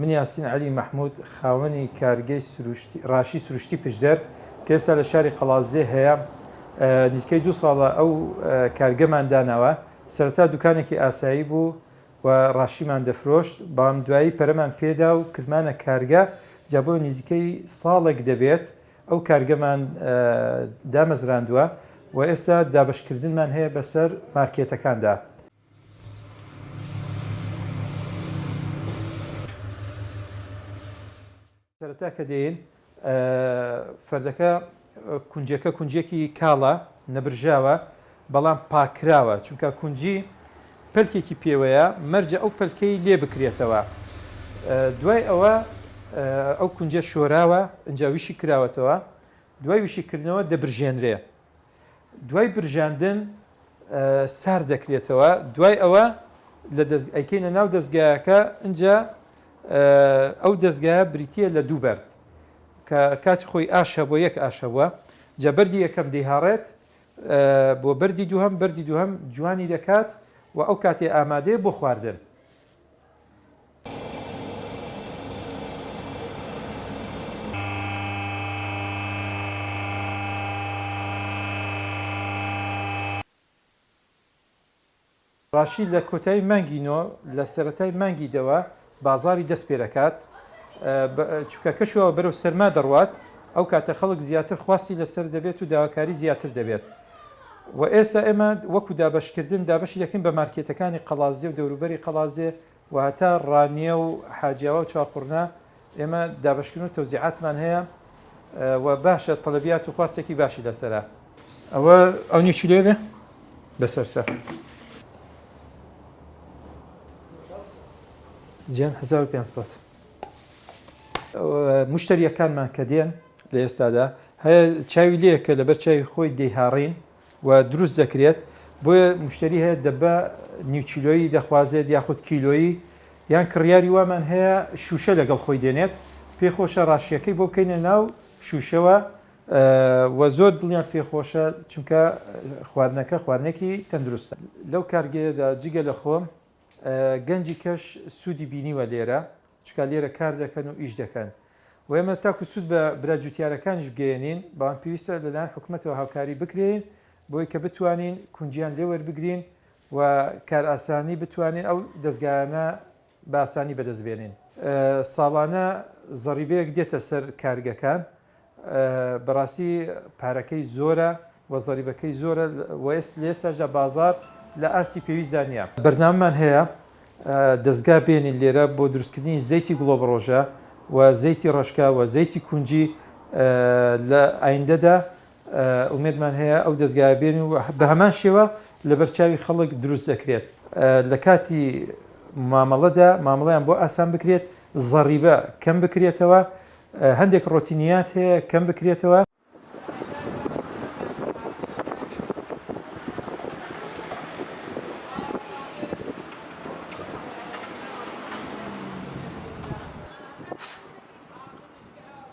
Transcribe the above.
من یاسین عەلی مەحمود خاوەنی کارگەی سروشتی ڕاشی سروشتی پشدەر کە ئێستا لە شاری قەڵادزێ هەیە نزیکەی دوو ساڵە ئەو کارگەمان داناوە سەرەتا دوکانێکی ئاسایی بوو و ڕاشیمان دەفرۆشت بەڵام دوایی پەرەمان پێدا و کردمانە کارگە جا بۆ نزیکەی ساڵێک دەبێت ئەو کارگەمان دامەزراندووە و ئێستا دابەشکردنمان هەیە بەسەر مارکێتەکاندا. سەرەتا کە دێین فەردەکە کونجەکە کونجێکی کاڵە نەبرژاوە بەڵام پاکراوە چونکە کونجی پەلکێکی پێوەیە مەرجە ئەو پەلکەی لێ بکرێتەوە دوای ئەوە ئەو کونجە شۆراوە ئینجا ویشی کراوەتەوە دوای ویشیکردنەوە دەبرژێنرێ دوای برژاندن سارد دەکرێتەوە دوای ئەوە لە دەست ئەیکەینە ناو دەستگایەکە ئینجا ئەو دەستگایە بریتە لە دوو بەرد کە کاتی خۆی ئاش هەبووە یەک ئاش هەبووە جا بەردی یەکەم دەیهاڕێت بۆ بەردی دووهەم بەردی دووهەم جوانی دەکات و ئەو کاتێ ئامادەیە بۆ خواردن. ڕاشی لە کۆتایی مانگی نۆ لە سەرەتای مانگی دەوە بازاڕی دەست پێدەکات، چونکە کەشوهەوا بەرەو سەرما دەڕوات، ئەو کاتە خەڵک زیاتر خواستی لەسەر دەبێت و داواکاری زیاتر دەبێت و ئێستا ئێمە وەکو دابەشکردن دابەشی دەکەین بە مارکێتەکانی قەڵادزێ و دەوروبەری قەڵادزێ و هەتا ڕانیە و حاجیاوا و چوارقوڕنە ئێمە دابەشکردن و تەوزیعاتمان هەیە و باشە تەلەبیات و خواستێکی باشی لەسەرە. ئەوە ئەو نیو کیلۆیە بێ بەسەر چا گیان 1500 مشتریەکانمان کە دێن لە ئێستادا هەیە چاوی لێ کە لەبەر چاوی خۆی دەیهاڕین و دروست دەکرێت، بۆیە موشتەری هەیە دەبە نیو کیلۆیی دەخوازێت یاخود کیلۆیی، یان کڕیاری وامان هەیە شووشە لەگەڵ خۆی دێنێت، پێی خۆشە ڕاشییەکەی بۆ بکەینە ناو شووشەوە و زۆر دڵیان پێ خۆشە چونکە خواردنەکە خواردنێکی تەندروستە. لەو کارگەیەدا جگە لە خۆم گەنجی کەش سوودی بینیوە لێرە، چونکە لێرە کار دەکەن و ئیش دەکەن و ئێمە تاکو سوود بە برا جوتیارەکانیش بگەیەنین، بەڵام پێویستە لەلایەن حکومەتەوە هاوکاری بکرێین بۆی کە بتوانین کونجیان لێ وەربگرین و کارئاسانی بتوانین ئەو دەزگایانە بە ئاسانی بەدەست بێنین. ساڵانە زەڕیبەیەک دێتە سەر کارگەکان، بەڕاستی پارەکەی زۆرە و زەریبەکەی زۆرە و لە ئێستاشدا بازاڕ لە ئاستی پێویستدا نییە. بەرنامەمان هەیە دەزگا بێنین لێرە بۆ دروستکردنی زەیتی گوڵۆبڕۆژە و زەیتی ڕەشکە و زەیتی کونجی لە ئایندەدا ئومێدمان هەیە ئەو دەزگایە بێنین و بە هەمان شێوە لەبەر چاوی خەڵک دروست دەکرێت لە کاتی مامەڵەدا مامەڵەیان بۆ ئاسان بکرێت زەڕیبە کەم بکرێتەوە هەندێک ڕۆتینیات هەیە کەم بکرێتەوە.